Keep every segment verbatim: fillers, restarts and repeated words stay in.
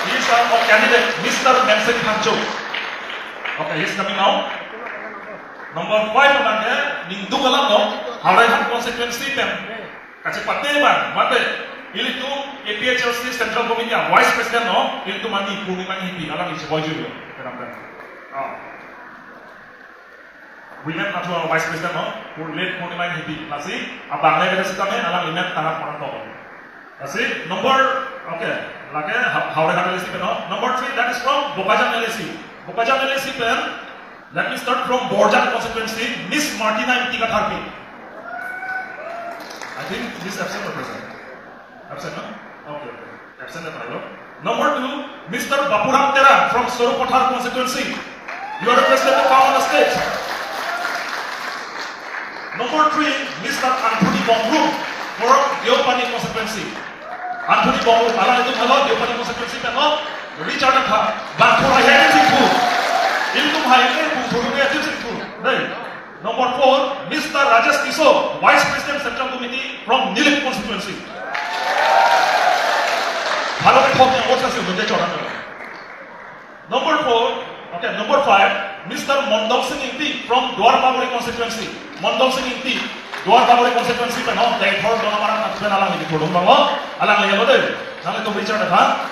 He is our candidate, Mister Mensing Phangcho. Okay, he is coming now. Number five abangke, ningduk alam lo, Howraghat constituency pen kachepate abang, mate, ilitum A P H L C Central Committee a Vice President lo, ilitum ani Purnima Enghipi, alang isi boy julu, kadam kadam. Oh. Women athu a Vice President lo, Pur-, late Purnima Enghipi, lasi, abang le beda sitame, alangli men tangka koran to. Lasi, number, okay, lake, Ha-, Howraghat L A C pen lo. Number three, that is from Bokajan L A C. Bokajan L A C pen, let me start from Borjan constituency, Miss Martina Ingti Katharpi. I think he is absent or present? Absent, no? Okay, okay. Absent at all. Number two, Mister Bapuram Terang from Sarupathar constituency. You are requested to come on the stage. Number three, Mister Anthony Bongrung from Deopani constituency. Anthony Bongrung, alanglitum helo Deopani constituency pen lo, Richard Akha, bangthur ahem singphu. Ilitum hai ke bangthur ahem singphu. Dei. Number four, Mister Rajesh Tisso, Vice President Central Committee from Nilip constituency. Halo ke thok yang vote sa si menjadi orang. Number four, okay, number five, Mister Mondol Sing Ingti from Duar Bagori constituency. Mondol Sing Ingti, Duar Bagori constituency pen lo, Deithor Dolamara pen alangli kethurdun abang lo, alangli helo dei. Nanglitum Richard Akha.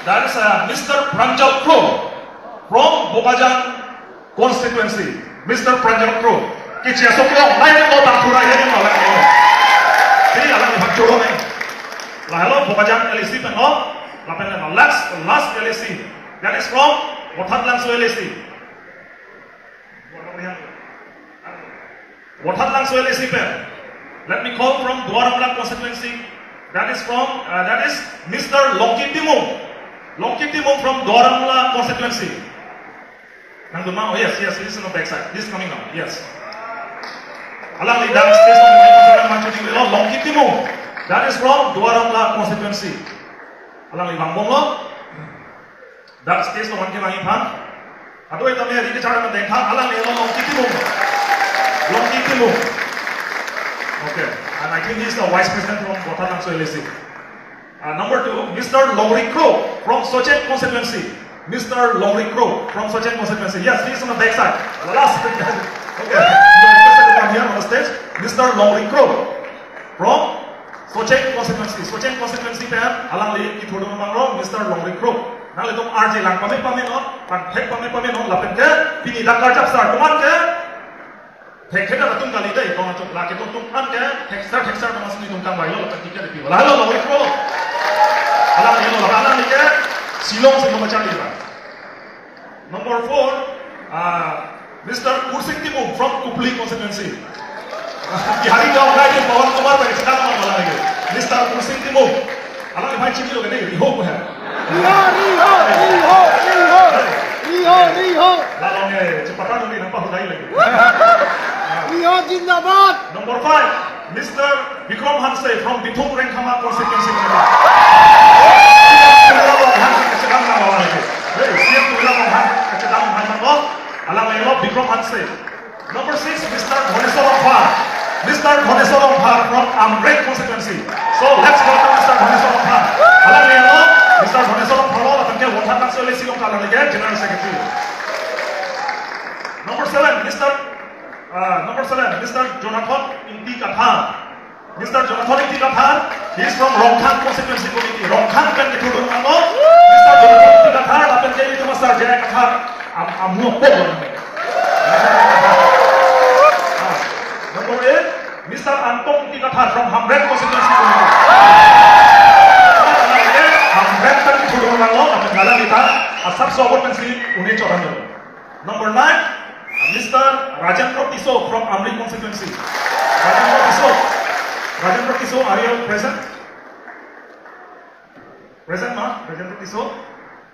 That is, uh, Mister Pranjal Kro from Bokajan constituency, Mister Pranjal Kro. Kichi aso klong, lain lo bangthur ahem lo, lain lo. Jadi, alangli bangthur lo, eh. Lahelo Bokajan L A C pen lo, lapen lo last, last L A C. That is from Vothatlangso L A C. Vothatlangso L A C pen. Let me call from Duar Amla constituency. That is from, uh, that is Mister Longki Timung. Longki Timung from Duar Amla constituency. Nangdun ma, oh yes, yes, he is on the back side. He is coming now, yes. Alangli dak stage along mangchuding lo, Longki Timung. That is from Duar Amla constituency. Alangli vangbom lo. Dak stage along ke vangji aphan. Ado ita me ri ke chara me dengkha, alangli lo Longki Timung. Longki Timung. Okay. And I think he is the vice president from Vothatlangso L A C. Uh, number two, Mister Longri Kro from Socheng constituency. Mister Longri Kro from Socheng constituency. Yes, he is on the back side. Last. Okay. You are requested to come here on the stage. Mister Longri Kro from Socheng constituency. Socheng constituency pen alangli kethurdun abang lo Mister Longri Kro. Nanglitum arje lang pame pame non, pangthek pame pame non, lapen ke pini dak karjap sar atum an ke thekthek atum kali dei, kong atum lake atum an ke thekser thekser atum asini atum kangvai lo, lapen ticket pi. Lahelo Longri Kro. Alangli lo, alangli ke Shillong si lo macam ni ba. Number four, uh, Mister Kursing Timung from Kupli constituency. Bihari gaon gai di Pawan Kumar bai sedang malam lagi. Mister Kursing Timung. Alangli bai chini lo gede, Riho ko hai. Riho, Riho, Riho, Riho. Riho, Riho. Lalu nge, cepatan dulu nampak hudai lagi. Riho zindabad. Number five, Mister Bikram Hanse from Bithung Rengkhama constituency. Hey, C M Tuliram Ronghang kachedam abang lo, alangli lo Bikram Hanse. Number six, Mister Dhoneswar Rongphar. Mister Dhoneswar Rongphar from Amreng constituency. So let's welcome Mister Dhoneswar Rongphar. Alangli lo, Mister Dhoneswar Rongphar lo, lapen ke Vothatlangso L A C along ke alangli ke General Secretary. Number seven, Mister Uh, number seven, Mister Jonathan Ingti Kathar. Mister Jonathan Ingti Kathar, he is from Rongkhang constituency committee. Rongkhang pen kethurdun abang lo, Mister Jonathan Ingti Kathar, lapen ke itu Mister J I Kathar, am, amu po. Ah, number eight, Mister Anton Ingti Kathar from Hamren constituency committee. Hamren pen kethurdun abang lo, lapen ke alangli ta, asap sobot pen si uni choran dulu. Number nine, Mister Rajendra Tisso from Amri constituency. Rajendra Tisso. Rajendra Tisso, are you present? Present, ma? Rajendra Tisso?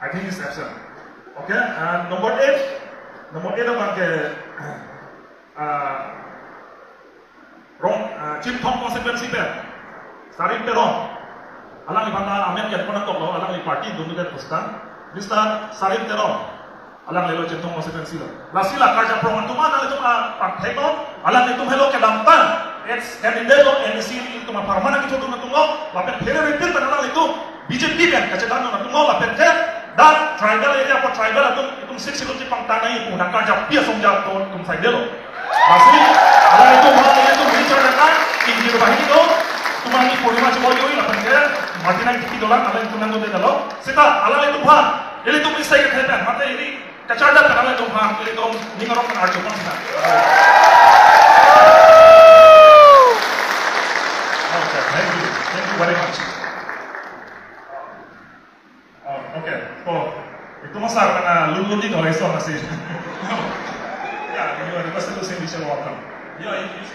I think he's absent. Okay, and number eight. Number eight abang ke, uh, Rong, ah, Chinthong constituency pen Sarim Teron. Alangli aphan amen ke pona toklo, alangli party dun ke pustan. Mister Sarim Teron. Alangli lo Chinthong constituency lo. Lasi la karjap prong atum an, alanglitum aphan thek lo, alanglitum helo kedamtang. Ex M L A lo, M A C ilitum apharman nangkethodun atumlo, lapen phere repeat pen alanglitum B J P pen kachedandun atumlo, lapen ke dak tribal area apot tribal atum, itum Sixth Schedule chepangtang nangji pu dak karjapi asong jat atum saidelo. Lasi, alanglitum aphan, ilitum Richard Deka, Injir Bahini do, itum aphan purnima chibor-i, lapen ke Martina Ingti dolang, alanglitum nangdundedetlo. Seta, alanglitum aphan, ilitum isai kethe pen, mate ili kachardak pen alanglitum aphan, ilitum ning arong pen arju pon sita. Okay, thank you. Thank you very much. Oh, okay. So, itum asar kana lulun di kalau iso masih. Yeah, you are requested to sing this song, welcome. Yeah, you, you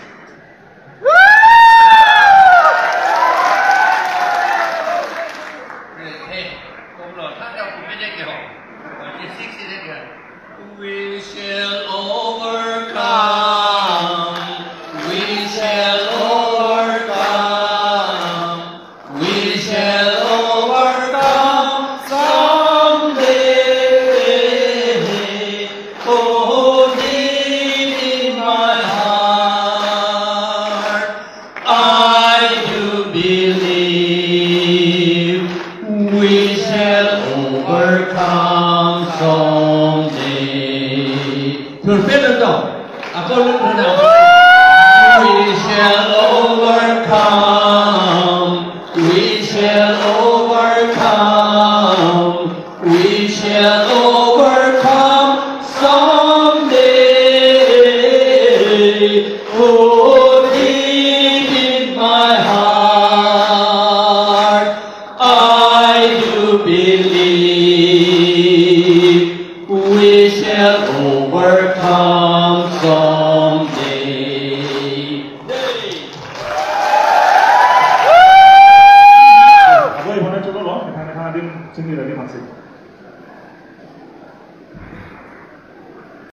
Hey, kong lo, than ka pu me dek yo. Twenty-six dek yo. We shall overcome. We shall overcome. We shall overcome.